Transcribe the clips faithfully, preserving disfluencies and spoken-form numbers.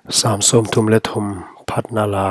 Sam sawmthum leh thum. Phatna la.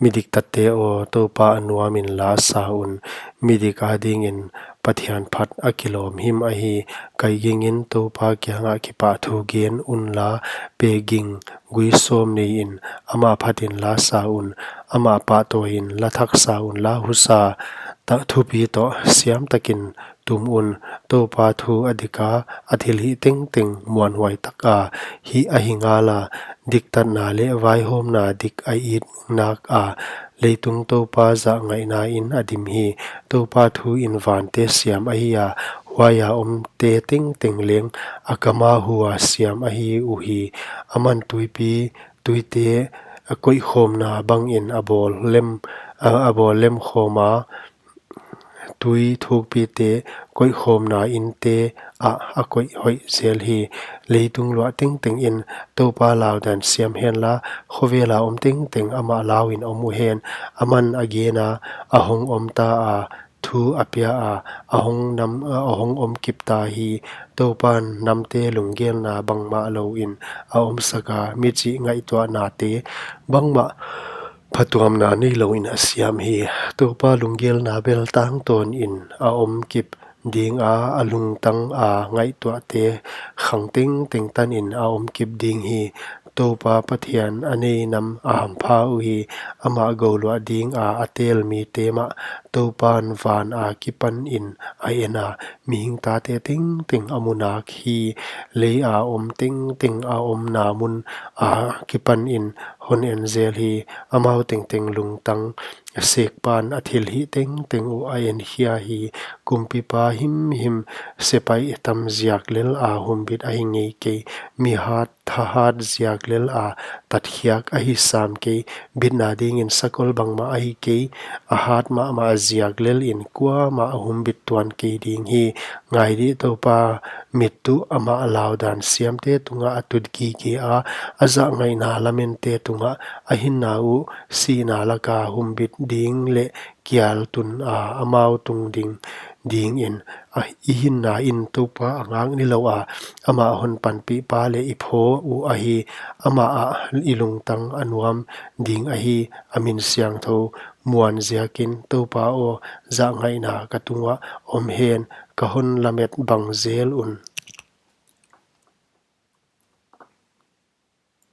Midiktatte aw, Toupa a nuamin la sa un. Midik adingin Pathian phat a kilawm him ahi. Kaigingin Toupa kiangah kipahthu gen unla, pekging gui sawm neiin, amah phatin la sa un. Amah pahtawiin la thak sa unla, husa ta thupi toh siamtakin tum un. Toupa thu a dika, a thilhih tengteng muanhuai taka hih ahi ngala, diktatna leh vaihawmna dik a it naka, leitung Toupa zahngaihnain a dim hi. Toupa thuin vante siam ahi a, huaia omte tengteng leng a kama hua siam ahi uhi. Aman tuipi tuite a koihkhawmna bangin a bawl lem, a, a bawl lem khawma, tui thukpite koihkhawmna inte ah a koih hoih zel hi. Leitung luah tengtengin Toupa laudan siam henla, khovela om tengteng amah lauin om uhen. Aman a gena, a hong om ta a, thu a pia a, a hong nam, a hong om kip ta hi. Toupan namte lunggelna bangmah louin a omsaka, michih ngaihtuahnate bangmah phatuamna neilouin a siam hi. Toupa lunggelna bel tangtawnin a om kip dinga, a lungtanga ngaihtuahte khang tengteng tanin a om kip ding hi. Toupa Pathian a nei nam a hampha uhi. Amah gouluah dinga a tel mite mah Toupan vana kipanin a ena, mihing tate tengteng a munak hi. Leia om tengteng a omna muna kipanin hon en zel hi. Amau tengteng lungtang sekpan a thilhih tengteng uh a enkhia hi. Kumpipa himhim sepaih tam ziak lela humbit ahi ngeikei. Mi hat thahat ziak lela tatkhiak ahi samkei. Bitna dingin sakol bangmah ahi kei. A hat mahmah ziak lelin kuamah a humbit tuan kei ding hi. Ngai dih, Toupa mit tuh amah laudan siamte tungah a tut gige a, a zahngaihna lamente tungah a hinna uh sihna laka humbit ding leh kial tuna amau tung ding dingin. A, i hinna in Toupa a ngak nilouh a, amah hon panpihpa leh i phaw uh ahi. Amah ah i lungtang a nuam ding ahi. A min siangthou muan ziakin, Toupa aw, zahngaihna ka tungah om hen, ka hon lamet bang zel un.